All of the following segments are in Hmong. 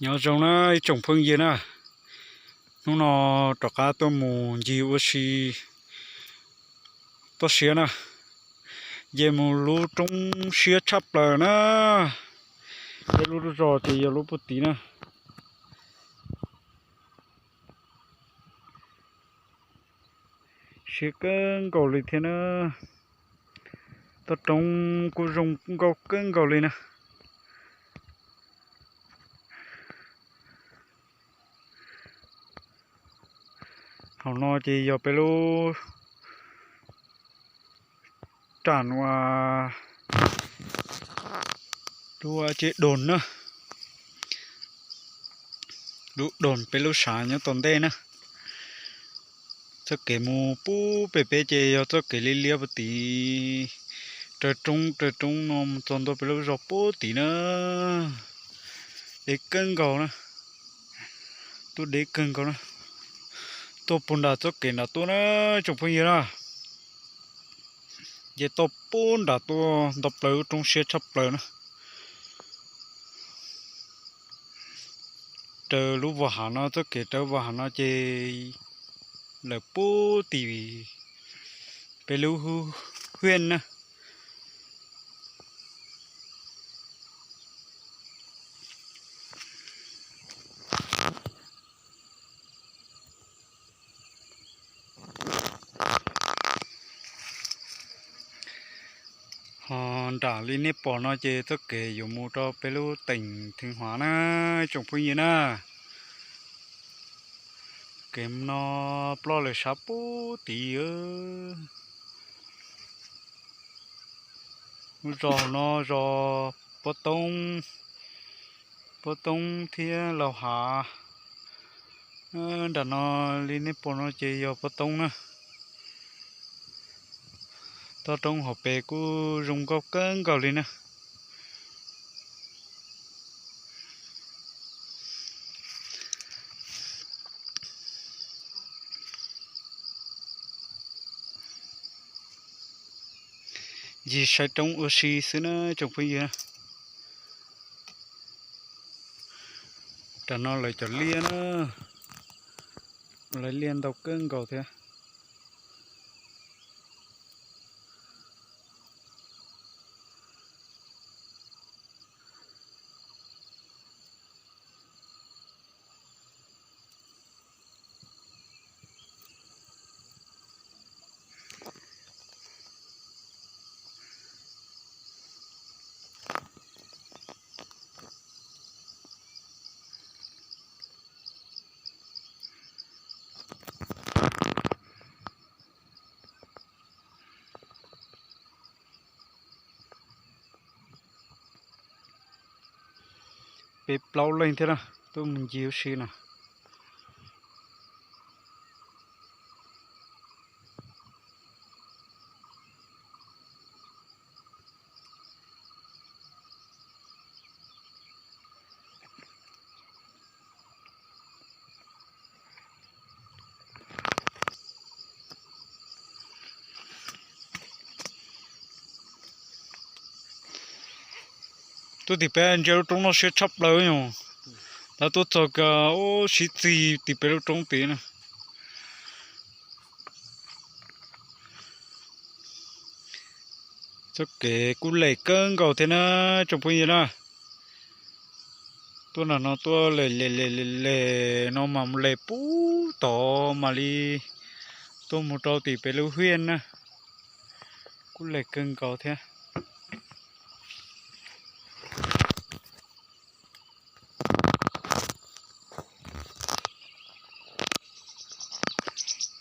Nyob zoo na ib tsoom phooj ywg na, hnub no rov qab tuaj mus ncig ua si toj siab na, nce mus lub roob siab tshaj plaws na. Peb lub zos ces yog lub puag tid na. Siab kawg nkaus li thiab na. Toj roob kuj zoo nkauj kawg nkaus li na. Hauv no ces yog peb lub raj nua, lub tsev doog na, lub doog peb lub sav nyob tom ntej na. Txoj kev mus pub pem peb ces yog txoj kev liab liab puag tid, raws roob raws roob no mus txog ntua peb lub zos puag tid na. Deb kawg nkaus na, tuaj deb kawg nkaus na. Tuaj puag nram txoj kev nram tuaj na tsoom phooj ywg na. Ces tuaj puag nram tuaj nto plaws lub roob siab tshaj plaws na. Raws lub vas hav no, txoj kev raws vas hav no ces lawm puag tim peb lub hwj na. Ho nram li nej pom no ces txoj kev yuav mus rau peb lub teem Theej Huav na, tsoom phooj ywg na. Kev no ploj lawm sab puag tid. Lub zos no zos Pob Toob, Pob Toob thiab Lauj Hav. Nram no li nej pom no ces yog Pob Toob na. Toj roob hauv pes kuj zoo nkauj kawg nkaus li na. Ncig saib roob ua si xwb na tsoom phooj ywg. Tam no lawv cov liaj na, lawv liaj ntau kawg nkaus thiab. Peb plaub leeg thiab na, tuaj mus ncig ua si na. Tuaj tim peb ntsia lub roob no siab tshaj plaws yog, tab tuaj txog ka ub sib txig tim peb lub roob tid na. Txoj kev kuj lem kawg nkaus thiab na tsoom phooj ywg na. Tuaj nram no tuaj lem lem lem lem lem no mas mus lem pub tod mam li tuaj mus rau tim peb lub hwj na. Kuj lem kawg nkaus thiab.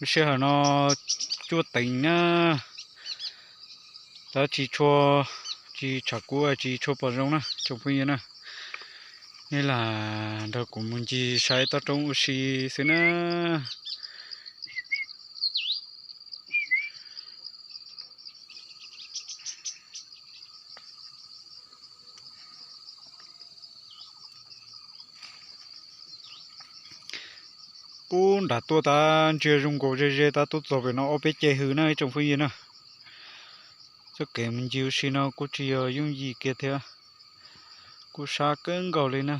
Lub sij hawm no cuaj teev na, tab tsis tshua, tsis tshav kub tsis tshua pom zoo na tsoom phooj ywg na. Nej lam nrog kuv mus ncig saib toj roob ua si xwb na. Pub nram tuaj tab ntsia zoo nkaus ze ze tab tuaj txog pem no ob peb ce hws na ib tsoom phooj ywg na. Txoj kev mus ncig ua si no kuj tsis yog yooj yim kiag thiab, kuj sab kawg nkaus li na.